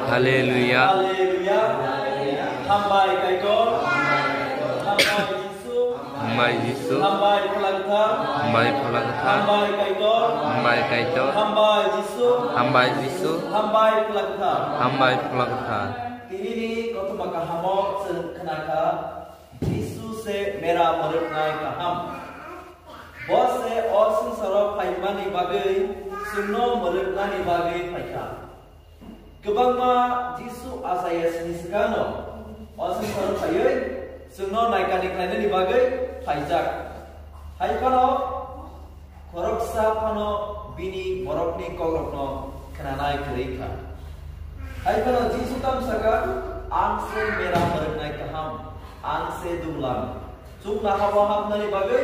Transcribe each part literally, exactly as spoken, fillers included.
Haleluya. Haleluya. Hambai Kaitor. Hambai Jisu. Hambai Jisu. Hambai Phola Kwthar. Hambai Phola Kwthar. Hambai Kaitor. Hambai Kaitor. Hambai Jisu. Hambai Jisu. Hambai Phola Kwthar. Hambai Phola Kwthar. Tinini kothoma kahamo chwng khnakha, Jisu se mera mwrwknai kaham. Bo se o swngcharo phaimani bagwi chwngno mwrwknani bagwi phaikha. Kwbangma Jisu achaya sini swkangno o swngcharo phaiwi chwngno naikani khlainani bagwi phaijak. Hai phano khoroksa phano bini borokni kokrokno khnanai kwrwi kha. Hai phano Jisu tamo saka, "Ang se mera mwrwknai kaham, ang se duglam." Chukna habo hapnani bagwi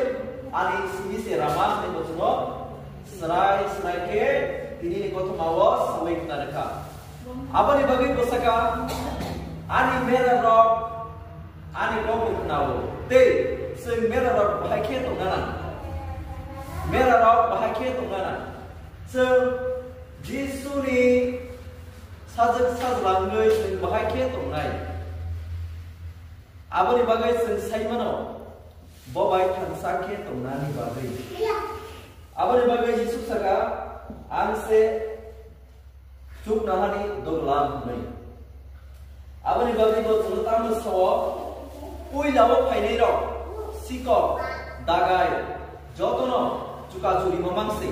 ani simi se rama hwnwi bo chwngno srai srai khe tinini kothomao sawi khna rwkha. Aboni bagwi bo saka, ani mera rok ani kokno khnao tei chwng mera rok bahai khe tongna nang. Mera rok bahai khe tongna nang. Chwng Jisuni sajwk sajla wngwi chwng bahai khe tongnai. Aboni bagwi chwng sai mano, bo bai thansa khe tongnani bagwi. Aboni bagwi Jisu saka, "Ang se chuknohani duglam," hwnwi. Aboni bagwi bo chwngno tamo sao, puilao phainairok, sikok, dagai, jotono chukachurima mang se,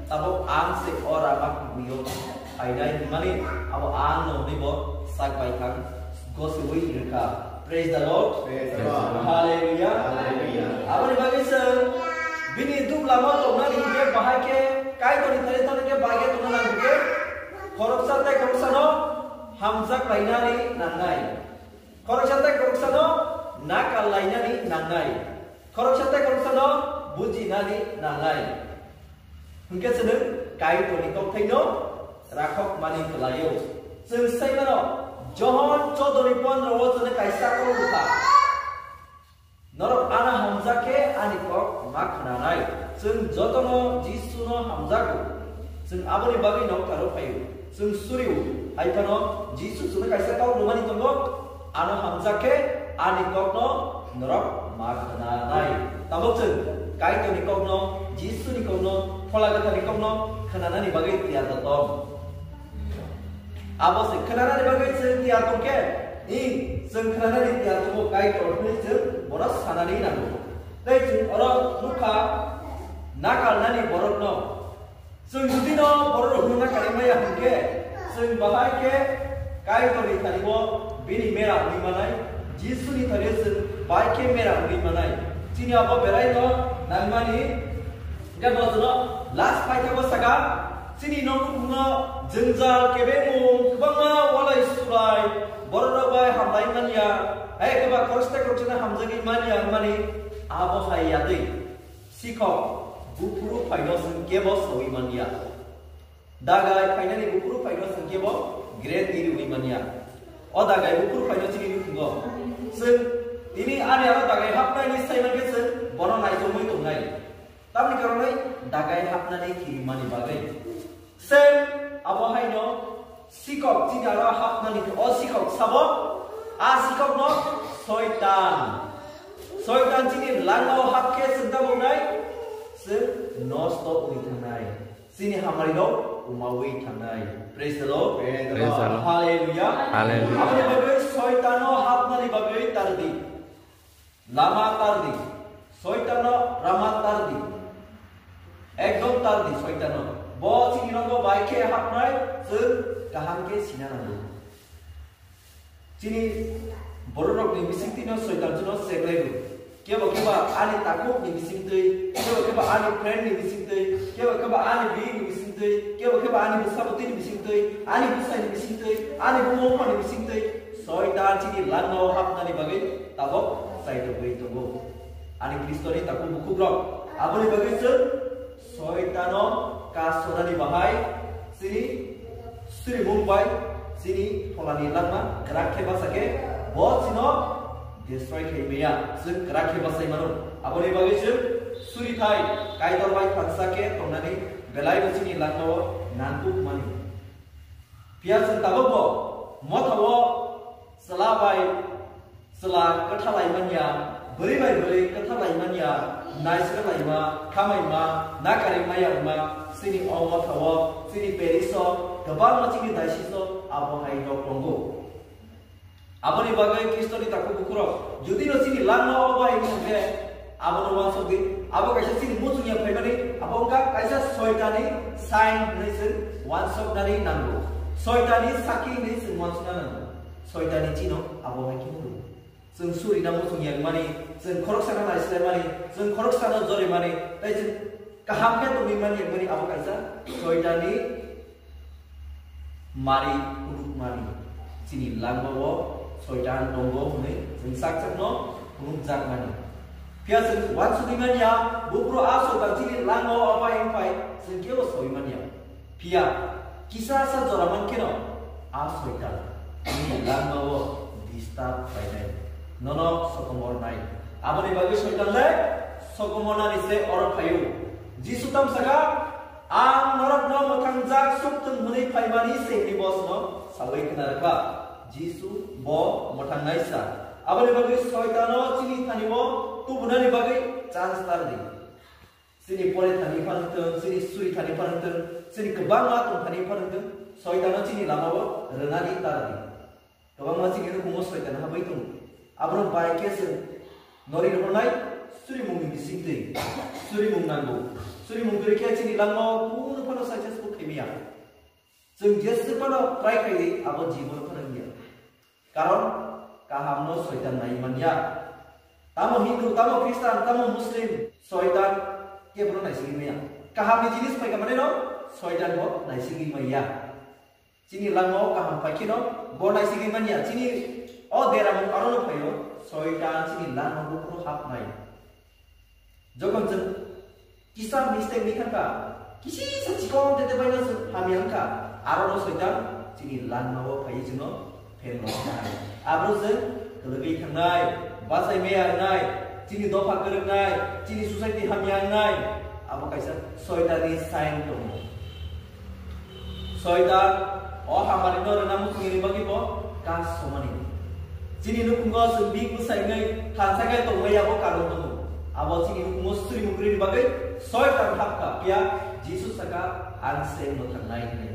tabok ang se o rama kubui-o phainai hwnmani abo ang no hwnwi bo sak bai thang gosiwi rwkha. Praise the Lord. Praise the Lord. Hallelujah. Hallelujah. Aboni bagwi chwng bini duglam-o tongnani hinkhe bahai khe Kaitorni thani thani khe bahai khe tongna nang hinkhe khoroksa tei khoroksano hamjak lainani nangnai. Khoroksa tei khoroksano nakal lainani nangnai. Khoroksa tei khoroksano bujinani nangnai. Hwnkhe chwng Kaitorni kokthaino rakhok mani kwlaio. Chwng sai mano, Johon chodoni pondro o chwngno kaisa kok rwkha. Norok ano hamjak khe ani kok ma khwnanai. Chwng jotono Jisuno hamjago. Chwng aboni bagwi noktharo phaio. Chwng surio, hai phano Jisu chwngno kaisa kok rwmani tongo, "Ano hamjak khe ani kokno norok ma khwnanai." Tabuk chwng Kaitorni kokno, Jisuni kokno, Phola Kwtharni kokno khwnanani bagwi tiyar da tong. Abo se khwnanani bagwi chwng tiyar tong khe, ing chwng khwnanani tiyar tongo Kaitor hwnwi chwng bono sanani nango. Tei chwng oro nukha nakalnani borokno. Chwng jodi no borok rok hwnna kari maya hwnkhe, chwng bahai khe Kaitorni thani bo bini mera wngwi manai, Jisuni thani chwng bahai khe mera wngwi manai. Chini abo belai no nangmani, hwnkhe bo chwngno last paithago saka, chini nokhukungo jwngjal kebengmung kwbangma walai sulai borok rok bai hamlai manya, hai khe ba khoroksa tei khoroksano hamjagwi manya wngmani abo hai ya twi. Sikhok, buphuru phaino chwng kebo saui manya. Dagai phainani buphuru phaino chwng kebo guarantee riui manya. O dagai buphuru phaino chini nukhungo. Chwng tini ani aro dagai hapnaini sai mankhe chwng bono naichomwi tongnai. Tamni karonwi dagai hapnani kirimani bagwi. Same abo haino sikhok chini aro hapnani, o sikhok sabo, a sikhokno Soitan. Soitan chini langmao hapkhe chwng tabuknai, chwng nosto wngwi thangnai. Chini hamari rok umawi thangnai. Praise the Lord. Praise the Lord. Hallelujah. Hallelujah. Aboni bagwi Soitano hapnani bagwi tardi. Lama tardi, Soitano rama tardi, ekdom tardi Soitano. Bo chini nogo bai khe hapnai, chwng kaham khe sina nango. Chini bororokni bisingtwino Soitan chwngno cheklaigo. Kebo kebo ani takhukni bisingtwi, kebo kebo ani friendni bisingtwi, kebo kebo ani bini bisingtwi, kebo kebo ani bwsabotini bisingtwi, ani bwsaini bisingtwi, ani buma buphani bisingtwi, Soitan chini langmao hapnani bagwi tabok chaitogwi tongo. Ani Khristoni takhuk bukhukrok, aboni bagwi chwng Soitano kasonani bahai chini surimung bai chini pholani langma kwrak khe basa khe bo chino destroy khai maya, chwng kwrak khe bachai mano. Aboni bagwi chwng suri thai Kaitor bai thansa khe tongnani belai bo chini langmao nangkuk mani. Phiya chwng tabukbo Mothao chwla bai chwla kwtha lai manya, bwrwi bai bwrwi kwtha lai manya, naisik laima, khamaima, nakari maya wngma, chini o mothao, chini parish o, kwbangma chini diocese o abo hai rok tongo. Aboni bagwi Khristoni takhuk bukhurok, jodi no chini langma o bai wngkhe, abono uansuk di, abo kaisa chini muchungya phaimani, abo wngkha kaisa soitani sign hwnwi chwng uansuknani nango. Soitani sakhi hwnwi chwng uansukna nango. Soitani chino abo hai khe hwnwi. Chwng surina muchungya wngmani, chwng khoroksano naislaimani, chwng khoroksano jorimani, tei chwng kaham khe tongwi mani wngmani abo kaisa soitani mari phunukmani. Chini langmao soitan tongo hwnwi chwng sak sakno phunukjakmani. Phiya chwng uansugwi manya, buphuru a soitan chini langmao apai wngphai chwng kebo saui manya. Phiya kisa sa jora mankheno a soitan nini langmao disturb khlainai, nono sokomornai. Aboni bagwi soitan le sokomornani se oro phaio. Jisu tamo saka, "Ang norokno mwthangjak suk thung," hwnwi phaimani se hwnwi bosno saui khna rwkha. Jisu bo mwthangnaisa. Aboni bagwi soitano chini thanio tubunani bagwi chance tar di. Chini pore thani phanang thung, chini suri thani phanang thung, chini kwbangma tong thani phanang thung, soitano chini lamao rwnani tar di. Kwbangma chini nukhungo soitan habwi tongo. Abono bai khe chwng nori rohornai surimungni bisingtwi. Surimung nango. Surimung kwrwi khe chini langmao kunu phano successful khaimaya. Chwng jeswk phano try khaidi, abo jibon phano wngya. Karon kahamno soitan nai manya. Tamo Hindu, tamo Khristan, tamo Muslim, soitan kebono naisigwi maya. Kahamni jinis phaikha maneno soitan bo naisigwi maya. Chini langmao kaham phaikheno bo naisigwi manya. Chini o deramung arono phaio, soitan chini langmao buphuru hapnai. Jokhon chwng kisa mistake ni thangkha, kisa chikon tete baino chwng hamya wngkha, arono soitan chini langmao phaiwi chwngno phenlo khnai. Abro chwng kwlwgwi thangnai, bachai meya wngnai, chini dopha kwrwknai, chini society hamya wngnai, abo kaisa soitanni sign tongo. Soitan o hamarino rwna muchungni bagwi bo kas somani. Chini nukhungo chwng bini bwsai wngwi thansa khe tongmani abo karon tongo. Abo chini nukhungo suri mukrwini bagwi soitan hapkha, phiya Jisu saka, "Ang se mwthangnai," hwnwi.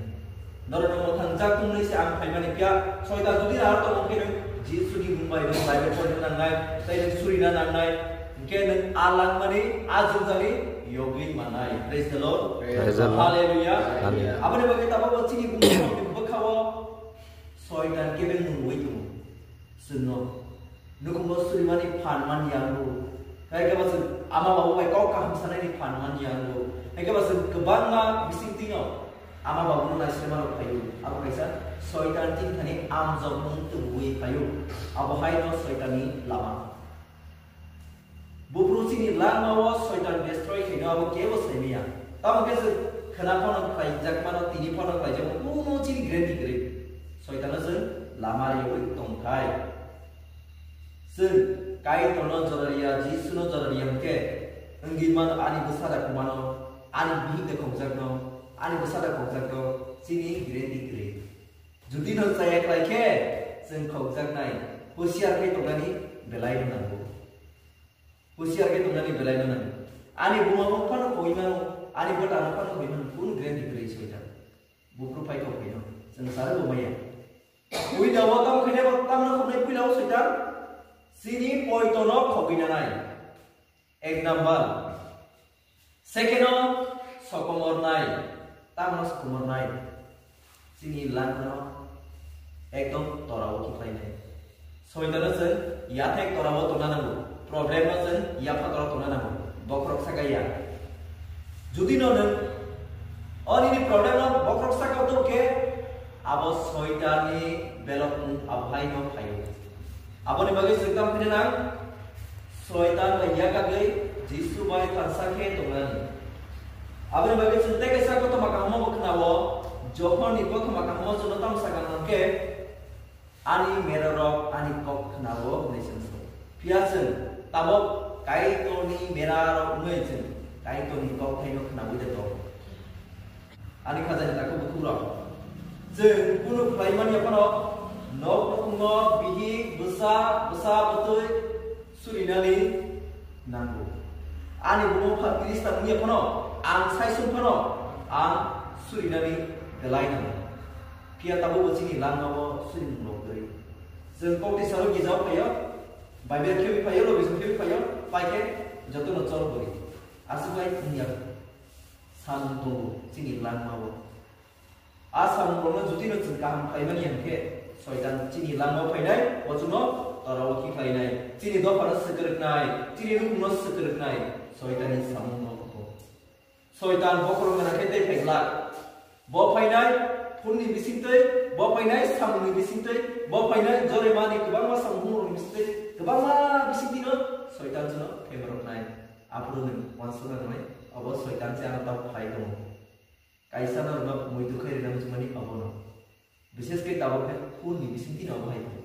Norokno mwthangjak tongmani se ang phaimani, phiya soitan jodi naro tongmani khe nwng Jisuni mung bai nwng Bible porina nangnai, tei nwng surina nangnai. Hwnkhe nwng a langmani, a jwngjali yogwi manai. Praise the Lord. Praise the Lord. Hallelujah. Hallelujah. Aboni bagwi tabukbo chini bumung bwkhao soitan kebeng nungwi tongo. Chwngno nukhungo surimani phan man yango. Hai khe ba chwng ama babu bai kok kaham sanaini phan man yango. Hai khe ba chwng kwbangma bisingtwino ama babuno naisirmano phaio. Abo kaisa soitan tini thani amjokmung tubui phaio. Abo haino soitanni lama. Buphuru chini langmao soitan destroy khaino abo kebo saimaya. Tamo khe chwng khwna phano khlaijak mano, tini phano khlaijak mano, kuno chini guarantee kwrwi. Soitano chwng lama riyogwi tongthai. Chwng Kaitorno jora riya, Jisuno jora riya hwnkhe, wngwi mano ani bwsa da khumano, ani bihik da khokjakno, ani bwsa da khokjakno, chini guarantee kwrwi. Jodi no chaya khlai khe, chwng khokjaknai, husiar khe tongnani belai rw nango. Husiar khe tongnani belai rw nango. Ani buma bo phano khogwi mano, ani bwtano phano khogwi mano, kunu guarantee kwrwi soitan. Buphuru phai khogwi no, chwng sari bo maya. Puila o tamo khaina bo tamno khobnai puila o soitan, chini poitono khogwi nanai. Ek number. Second o, sokomornai. Tamno sokomornai? Chini langmano ekdom torao kiflainai. Soitano chwng yathek torao tongna nango. Problem no chwng yapha torao tongna nango. Bokhorok saka ya. Jodi no nwng o nini problem no bokhorok saka tongkhe, abo soitanni belokmung abo hai no phaio. Aboni bagwi chwng tamo khe nang, soitan bai yakagwi Jisu bai thansa khe tongnani. Aboni bagwi chwng tei kaisa kothoma kahamo bo khwnao, Johonni kothoma kahamo chwngno tamo sakha hwnkhe, "Ani merarok ani kok khwnao," hwnwi chwng sa. Phiya chwng tabok Kaitorni merarok wngwi chwng Kaitorni kok thaino khwnaui de tongo. Ani khajani takhuk bukhukrok, chwng kunu khlai manya phano Nok nukhungno bihik bwsa bwsa bwtwi surinani nango. Ani bumung pha Khristan wngya phano, ang saisung phano, ang surinani belai nango. Phiya tabukbo chini langmao surimung lok kwrwi. Chwng kokti salo gijao phaio, Bible khebi phaio, lobisong khebi phaio, paikhe jotono chol kwrwi. Aswk lai wngya samung tongo chini langmao. A samungrokno judino chwng kaham khlaimani hwnkhe, Soitan chini langmao phainai, o chwngno torao khi khlainai, chini dophano swkwrwknai, chini nukhungno swkwrwknai, Soitanni samungno kho. Soitan bokhorok gana khe tei phai glak. Bo phainai phunni bisingtwi, bo phainai samungni bisingtwi, bo phainai joremani kwbangma samung hungrokni bisingtwi, kwbangma bisingtwino Soitan chwngno phemaroknai. Aphuru nwng uansukna nangnai, obo Soitan se ano tamo khlai tongo. Kaisa norokno muitu khai rwna muchungmani obono. Bishesh khe tabuk khe phunni bisingtwino obo hai khe.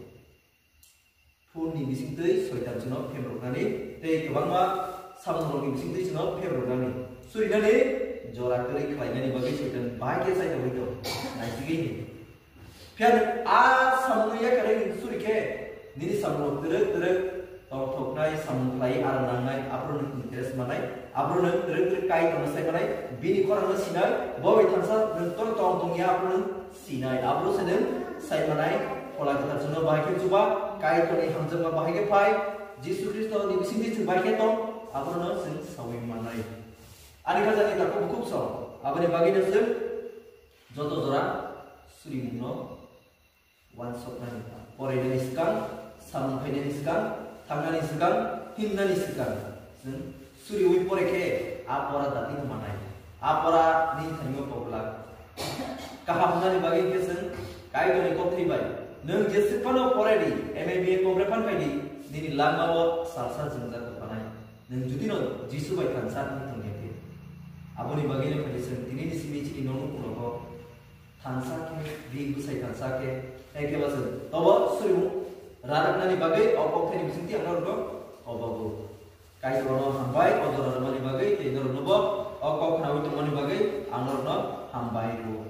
Phunni bisingtwi Soitan chwngno phemaroknani tei kwbangma samungrokni bisingtwi chwngno phemaroknani, surinani, jora kwrwi khlainani bagwi Soitan bahai khe chai tongwi tongo. Naisigwi ni. Phiya nwng a samungno yakarwi nwng suri khe, nini samungno twrwk twrwk tongthoknai samung khlai aro nangnai, aphuru nwng interest manai, aphuru nwng twrwk twrwk Kaitorno sai manai, bini khorangno sinai, bo bai thansa nwng toro tong tongya aphuru nwng sinai, aphuru se nwng sai manai, Phola Kwthar chwngno bahai khe chuba, Kaitorni hamjakma bahai khe phai, Jisu Khristoni bisingtwi chwng bahai khe tong, aphuru no chwng saui manai. Ani khajakni takhuk bukhuk song, aboni bagwino chwng joto jora surimungno uansuknani, porainani swkang, samung khainani swkang, thangnani swkang, himnani swkang, chwng suriui pore khe a pora datino manai, a pora nini thaino koklak. Kaham hwnani bagwi khe chwng Kaitorni kokthai bai, nwng jeswk phano porai di, M A B A komre phan phai di, nini langmao salsa jwngjak kwphanai. Nwng judino Jisu bai thansa wngwi tongya khe, aboni bagwino khe chwng tinini simi chini nokni ulogo thansa khe, bini bwsai thansa khe, hai khe bwsai tobo surimung rarwknani bagwi o kokthaini bisingtwi ang norokno kobogo. Kaitorno hambai o jora rwmani bagwi tei noroknobo o kok khnaui tongmani bagwi ang norokno hambai rwo.